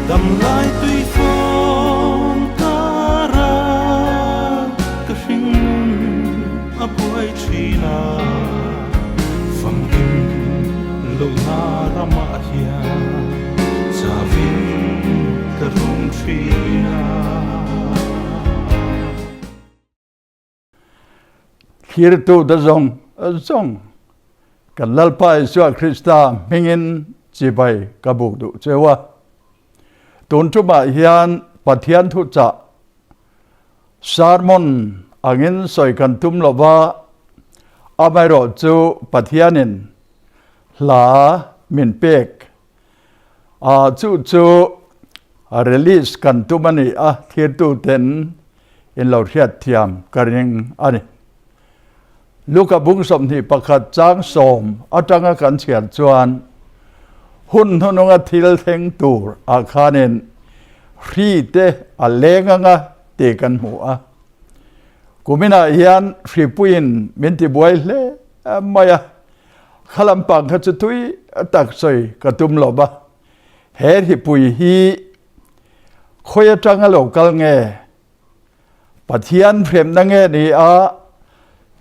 Damlai tui fawm kara ka hringnun a buai thin a, famkim lohna ramah hian chavin ka rum thin a. Thlirtu te zawng zawng kan Lalpa Isua Krista hmingin chibai ka buk duh cheu a. Tun tumah hian Pathian thuchah sermon angin sawi kan tum lova, amaherawh chu Pathianin hla min pek a, chu chu release kan tum a ni a, thlirtuten in lo hriat thiam ka ring a ni. Luka bung 21 chang 10 atanga kan chhiar chuan hun hnununga thil thleng tur ah khanin hri te a leng anga tih kan hmu a. Kuminah hian hripuiin min tibuai hle mai a, kha lampang kha chu tui tak sawi ka tum lo va. He hripui hi Khawi atanga lo kal nge? Pathian hremna nge ni a,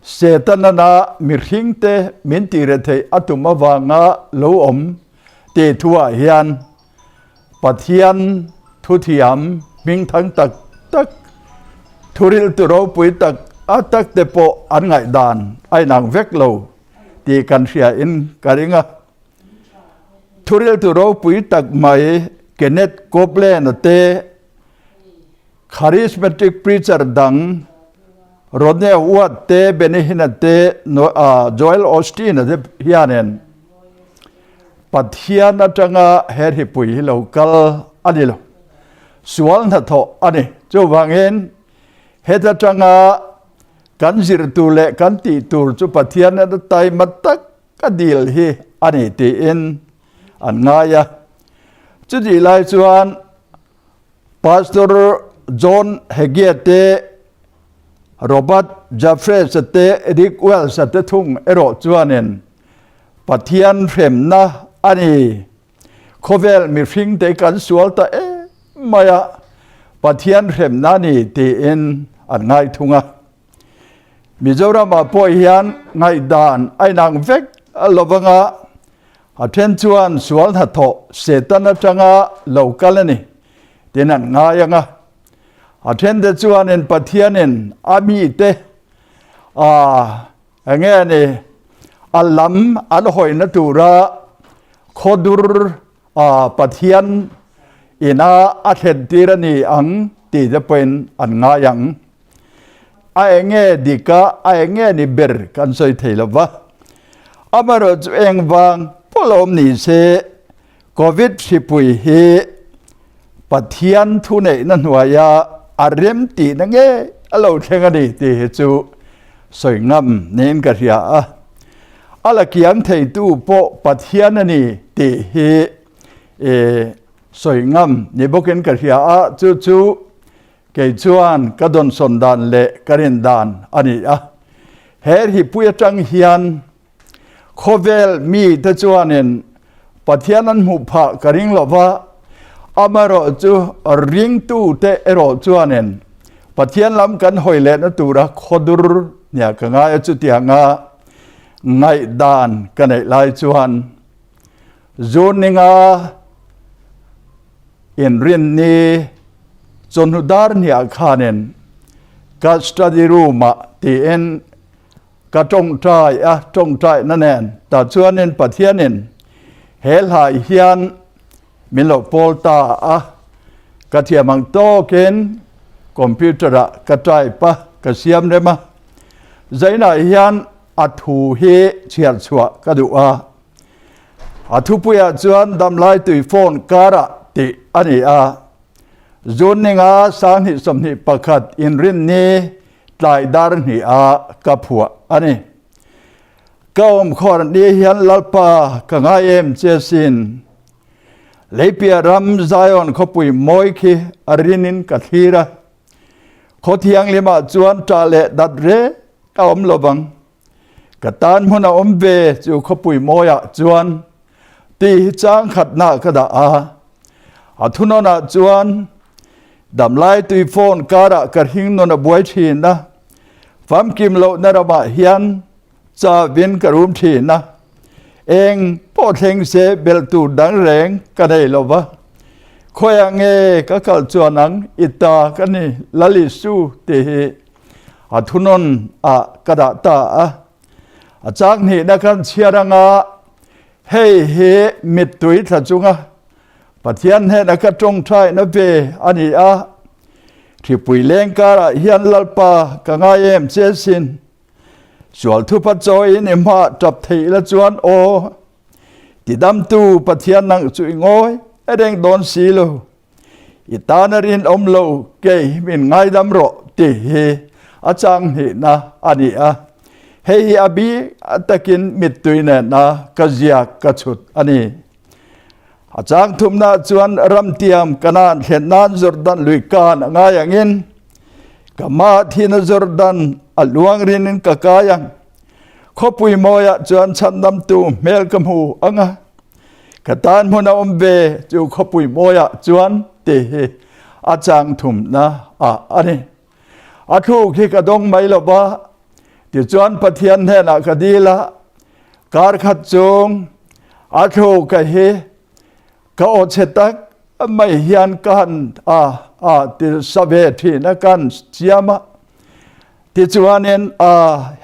Setana mihringte min tih retheih a tum avanga lo awm tih thuah hian Pathian thuthiam hmingthang tak tak, thuriltu ropui tak tak te pawh an ngaihdan a inang vek lo tih kan hria in ka ring a. Thuriltu ropui tak mai Kenneth Copeland-a te, Charismatic preacher dang Rodney Watt te, Benny Hinn-a te, Joel Osteen-a te hianin Pathian atanga he hripui hi lo kal a ni lo. Sual hnathawh a ni. Chuvangin heta tanga kan zir tur leh kan tih tur chu Pathian a taima tak Ka dil hi a ni tiin an ngai a. Chutih lai chuan Pastor John Hagee te, Robert Jeffress te, Rick Wells te thung erawh chuanin Pathian hremna a ni. Khawvel mihringte kan sual ta em mai a, Pathian hremna a ni tiin an ngai thung a. Mizoramah pawh hian ngaihdan a inang vek lovanga a then chuan sual hnathawh Satan atanga lo kal a ni tiin an ngai ang a. A thente chuanin Pathianin a mite eng nge ni a lam an hawina tura khawdur Pathian ina a thlentir a ni ang tih te pawhin an ngai ang. A enge dik a, a enge ni ber kan sawi thei lo va. Amaherawh chu engvang pawh awm ni se, Covid hripui hi Pathian thuneihna hnuaia a rem tihna nge a lo thleng a ni tih hi chu sawi ngam niin ka hria a. A la kiang theitu pawh Pathian a ni tih hi sawi ngam ni bawkin ka hria a, chu chu Kei chuan ka dawnsawn dan leh ka rin dan a ni a. He hripui atang hian khawvel mite chuanin Pathian an hmuh phah ka ring lo va, amaherawh chu ringtute erawh chuanin Pathian lam kan hawi lehna tura khawdur nia ka ngai a. Chutianga ngaihdan ka neih lai chuan Zuninga Inrinni chawhnu dar hniah khanin ka study room ah tiin ka tawngtai a, tawngtaihna nen tah chuanin Pathianin he hlai hian min lo pawl ta a, ka thiam ang tawkin computer ah ka type a, ka siam rem a, zainah hian a thu hi chhiar chhuah ka duh a. A thupuiah chuan damlai tui phone karah tih a ni a. June ninga 2021 inrinni tlai dar hniha ka phuah a ni. Ka awmkhawr ni hian Lalpa ka ngai em che sin. Leipia ram Zion khawpui mawi khi a rinin ka thlir a. Khaw thianghlimah chuan ṭah leh dat reng a awm lovang. Ka tan hmun a awm ve chu khawpui mawiah chuan tih hi chang khatna ka dah a. A thunawnah chuan damlai tui phone karah ka hring nawn a buai thin a, famkim lohna ramah hian chavin ka rum thin a, eng pawh thleng se belh tur dang reng ka nei lo va, khawiah nge ka kal chuan ang i ta ka ni Lalisu tih hi a thunawn ah ka dah ta a. A chang hnihna kan chhiar anga hei hi mittui thla chunga Pathian hnena ka tawngtaina ve a ni a, hripui leng karah hian Lalpa ka ngai em che sin. Sual thupa chawiin i hma tap theih la chuan aw, tidamtu Pathian nang chu i ngawi reng dawn si lo. I tan a rinawm lo kei min ngaidam rawh tih hi a chang hnihna a ni a. Hei hi a bik takin mittui nena ka ziak ka chhut a ni. A chang thumna chuan ramtiam Kanaan thlen nan Jordan lui kan a ngai angin ka mah thina Jordan a luang rinin ka kai ang. Khawpui mawiah chuan chhandamtu hmel ka hmu ang a, ka tan hmun a awm ve chu khawpui mawiah chuan tih hi a chang thumna ah a ni. A thluk hi ka dawng mai lo va, tichuan Pathian hnenah ka dil a, kar khat chung a thluk ka hi ka aw chhe tak mai hian ka han a a ti sa ve thin a, ka han siam a. Tichuanin a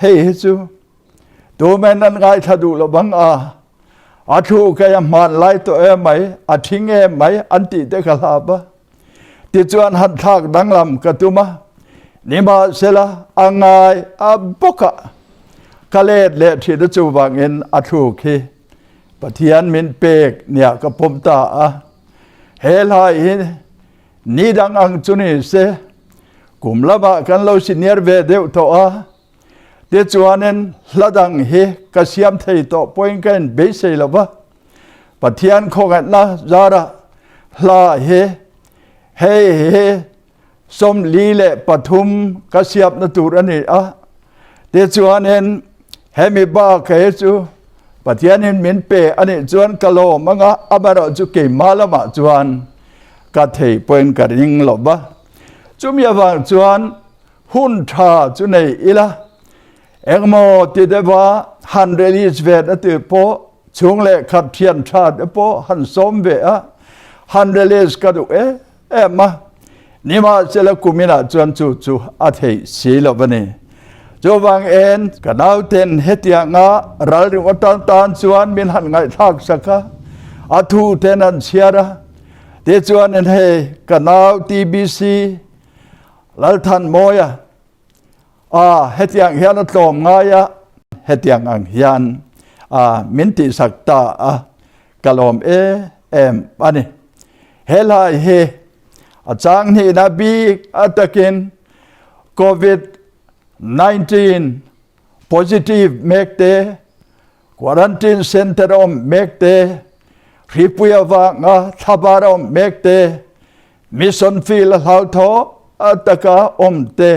hei hi chu tumen an ngaithla duh lo bang a, a thluk hi a hman lai tawh em mai, a thing em mai an tih te ka hlap a. Tichuan han thlak danglam ka tum a, nimahsela a ngai a bawk a, ka let leh thin a chuvangin a thluk hi Pathian min pek nia ka pawm ta a. He hlai hi ni dang ang chu ni se, kum lamah kan lo senior ve deuh tawh a, tichuanin hla dang hi ka siam thei tawh pawhin ka inbeisei lo va. Pathian khawngaihna zarah hla hi hei hi 43 ka siamna tur a ni a. Tichuanin hemi bak hi chu Pathianin min pe a nih chuan ka lawm anga, amaherawhchu keimah lamah chuan ka thei pawhin ka ring lo va. Chumi avang chuan hun tha chu nei ila, Engmaw ti deuha han release ve na tih pawh chhung leh khat thian tha te pawh han sawm ve a, han release ka duh em em a, nimahsela kuminah chuan chu chu a theih si lo a ni. Chuvang en ka nauten hetianga ralring atan tan chuan min han ngaihthlak sak a, a thu ten an chhiar a, tichuanin hei ka nau TBC Lalthanmawia, A, hetiang hian a tlawm ngai a, hetiang ang hian a min tihsak ta a, ka lawm em em a ni. He lai hi a chang hnihna bik atakin Covid 19 positive mek te, quarantine center a awm mek te, hripui avanga thlabar a awm mek te, Mission field a hlauhthaw taka awm te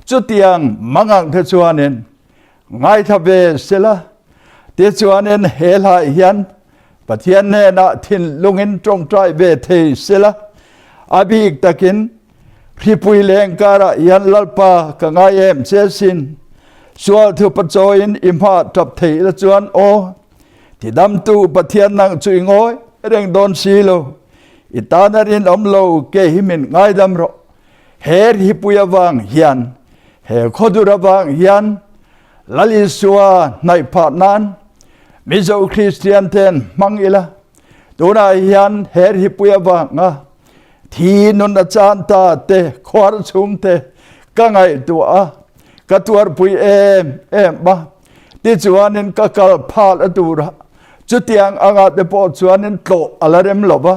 chutiang mangang te chuanin ngaithla ve sela, tichuanin he hlai hian Pathian hnenah thinlungin tawngtai ve thei sela, a bik takin hripui leng karah hian Lalpa ka ngai em che sin, sual thu pachawiin i hma tap thei la chuan aw, tidamtu Pathian nang chu i ngawi reng dawn si lo. I tan a rinawm lo ke hi min ngaidam rawh. He hripui avang hian, he khawdur avang hian Lal Isua hnaih phah nan Mizo Kristian ten hmang ila. Tunah hian he hripui avanga thi nun a chan ta te, khuar chhung te ka ngaihtuah a, ka tuarpui em em a. Tichuanin ka kal phal a tur a, Chutiang angah te pawh chuanin tlawh a la rem lo va,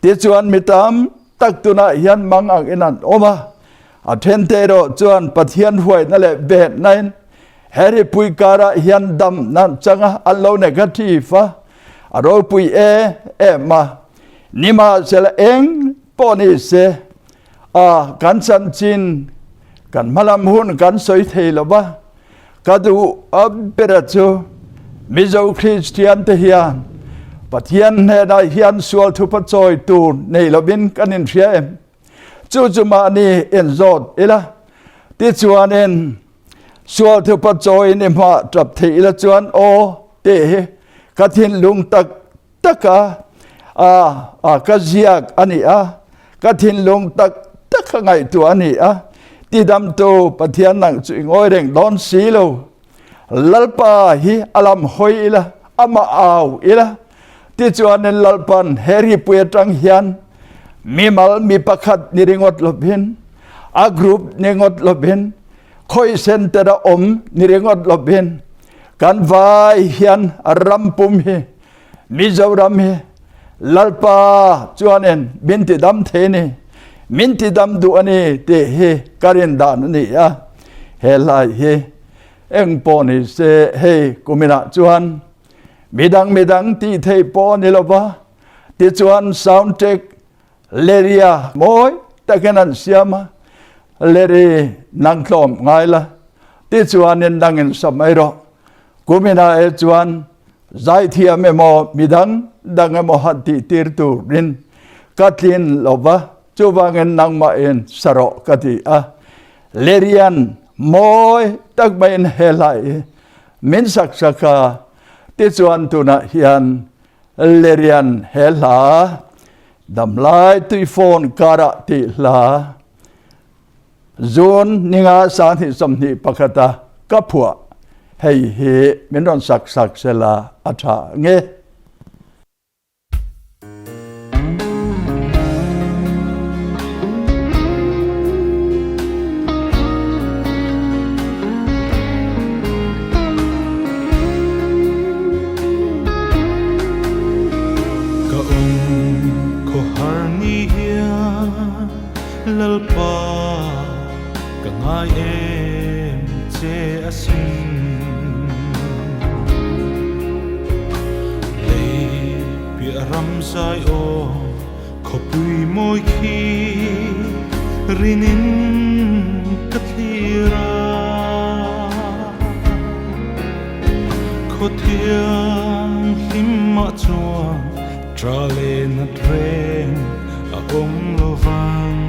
tichuan mi tam tak tunah hian mang angin an awm a. A thente erawh chuan Pathian huaina leh vennain he ripui karah hian dam nan chang a, an lo negative a, a ropui em em a. Nimahsela eng pawh ni se, a kan chanchin, kan hmalam hun kan sawi thei lo va, Ka duh a bera chu Mizo Kristian te hian Pathian hnenah hian sual thupa chawi tur nei lovin kan inhria em? Chu chu mahni inzawt ila. Tichuanin sual thupa chawiin i hma tap thei ila chuan aw tih hi ka thinlung tak taka a ka ziak a ni a, ka thinlung tak taka ngaihtuah a ni a. Tidamtu Pathian nang chu i ngawi reng dawn si lo. Lalpa hi a lam hawi ila, amah au ila. Tichuanin Lalpan he ripui atang hian mimal mi pakhat ni ringawt lovin, a group ni ngawt lovin, khawi center a awm ni ringawt lovin, kan vai hian ram pum hi, Mizoram hi Lalpa chuanin min ti dam thei a ni, min ti dam duh a ni tih hi ka rin dan a ni a. He hlai hi eng pawh ni se hei kuminah chuan midang midang tih theih pawh a ni lo va, tichuan sound check Leria mawi takin an siam a, Leri nang tlawm ngai la, tichuanin nangin sa mai rawh. Kuminah e chuan zaithiam emaw midang dang emaw han tih tir turin ka tlin lo va, chuvangin nangmahin sa rawh ka ti a. Lerian mawi tak maiin he hlai hi min sak sak a, tichuan tunah hian Lerian he hla Damlai Tuifawn Karah tih hla June ninga sanghnih 21 a ka phuah hei hi min rawn sak sak sela a tha nge. Ka awm khawhar ni hian Lalpa ka ngai em che asin. Lei piah ram zai aw khawpui mawi khi rinin ka thlir a. Khawthianghlim mah chuan tra leh nat reng a awm lo vang.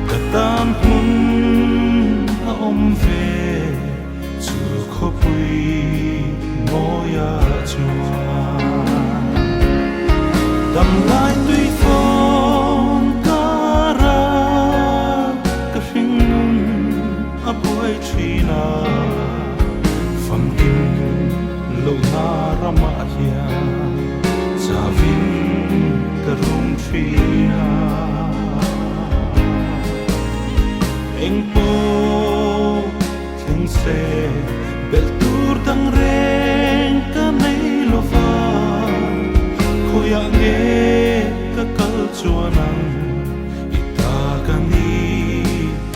Ka tan hmun a awm ve chu khawpui mawia chuan. Damlai tui fawn kara ka hringnun a buai thin a, famkim lohna ramah hian chavin ka rum thin a. Engpawh thleng se belh tur dang reng ka nei lo va, khawiah nge ka kal chuan ang i ta ka ni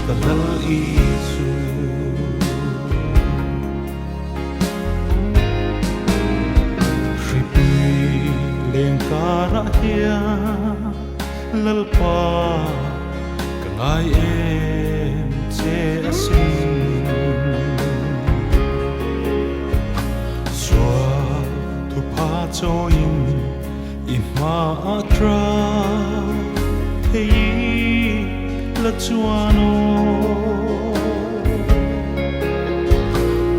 ka lal Isu. Hripui leng karah hian Lalpa ka ngai em che asin. Sual thupha chawiin i hma a tra thei la chuan aw.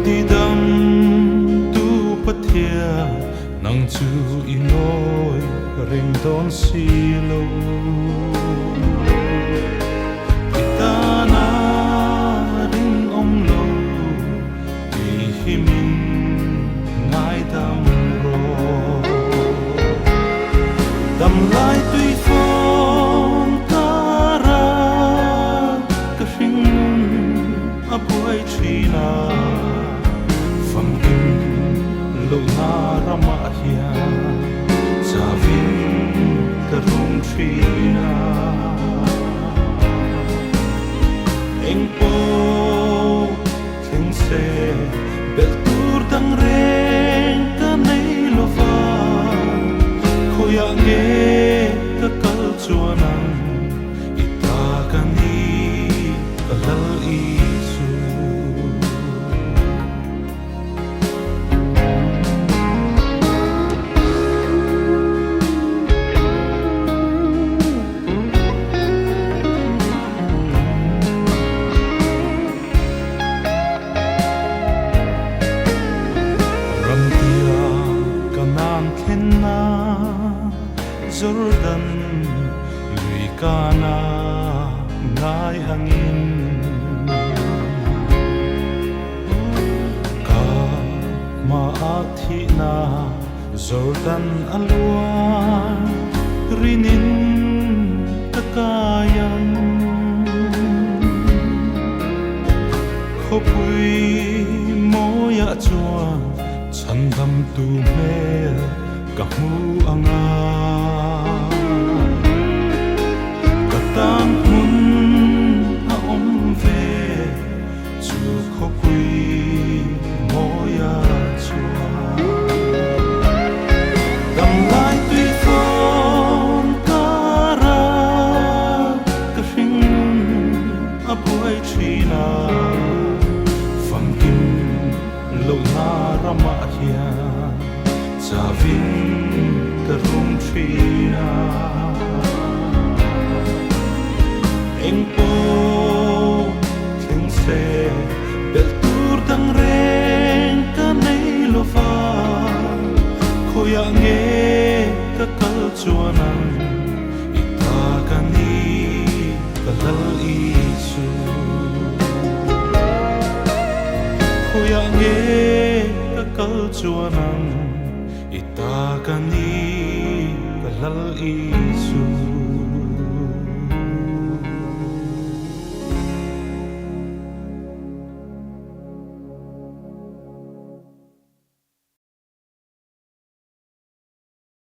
Tidam tu Pathian nang chu i ngawi reng dawn si lo. I tana rinawm lo kei hi min ngaidam rawh. Damlai tui fawn kara ka hringnun a buai thin a, famkim lohna ramah hian chavin ka rum thin a. Engpawh thleng se belh tur dang reng ka nei lo va, khawiah nge ka kal chuan ang i ta ka ni ka lal Isu. thihna Jordan lui kana ngai angin Ka hmaah thihna Jordan a luan rinin ka kai ang. Khawpui mawiah chuan chhandamtu hmel ka hmu ang a. Ka tan hmun a awm ve chu khawpui mawiah chuan. Damlai tui fawn kara ka hring a buai thin a, famkim lohna ramah hian chavin ka rum thin a. Eng pawh thleng se belh tur dang reng ka nei lo va, khawiah nge ka kal chuan ang i ta ka ni ka lal Isu. Khawiah nge ka kal chuan ang i ta ka ni ka lal Isu.